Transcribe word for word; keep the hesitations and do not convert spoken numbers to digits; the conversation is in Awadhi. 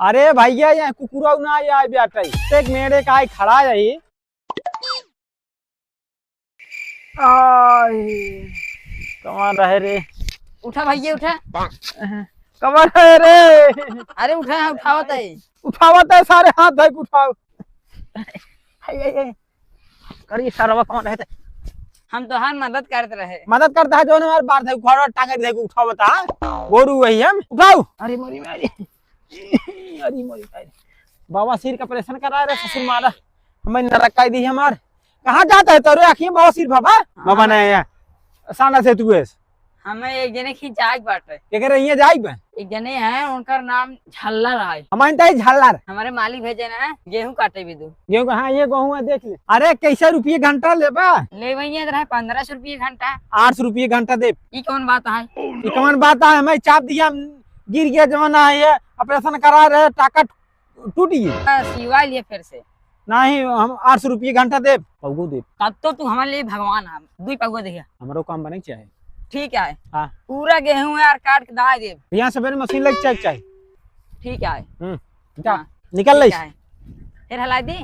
अरे भैया, ये कुकुरौ ना आए, आए बेटा। देख मेरे का आई खड़ा है ये। आए, कमर रहे रे। उठा भैया, उठा। कमर रहे रे। अरे उठा, उठावत है। उठावत है, सारे हाथ धइ के उठाओ। हाय, हाय, हाय। करी सरवा कौन रहते? हम तोहार मदद करत रहे। मदद करता है, जौन हमार बार धइ के उठाओ, टांगे धइ के उठाओ, बता। गोरू वही हम। उठाओ। अरे मोरी मारी। अरे मोरी मारी। बवासीर का ऑपरेशन करा रहे, ससुर मारा। हमें नरक काई दी हमार। कहाँ जाता है तोरे आँखी में बवासीर बाबा? हाँ। बाबा नहीं है। साना से तू है। हमें एक जने की जाए के बाटे। केकरे हियाँ जाए के बा? एक जने हैं, उनकर नाम झल्लर है। हमारे ताई झल्लर। हमारे मालिक भेजे ना है, गेहूं काटे भी दो। गेहूं का, हाँ, ये गेहूं है, देख ले। अरे, कैसे रुपये घंटा लेबा? ले भैया, इधर है पन्द्रह सौ रुपये घंटा। आठ सौ रुपये घंटा दे। ई कौन बात है? ई कौन बात है? हमें चाप दिया, गिर गया जमाना है ये, ऑपरेशन करा रहे, टाका टूट गई। हाँ, सिवा लिए फिर से। नहीं, हम आठ सौ रुपये घंटा देब, पौगो देब। तब तो तू हमारे लिए भगवान है, दुई पौगो देगा। हमरो काम बने के चाहे। ठीक है। हाँ। पूरा गेहूं यार काट के दाए देब। यहाँ से मेरे मशीन लेके चल चाहे। ठीक है। हम्म, जा, हाँ, निकल ले। ठीक है। फिर हला दी।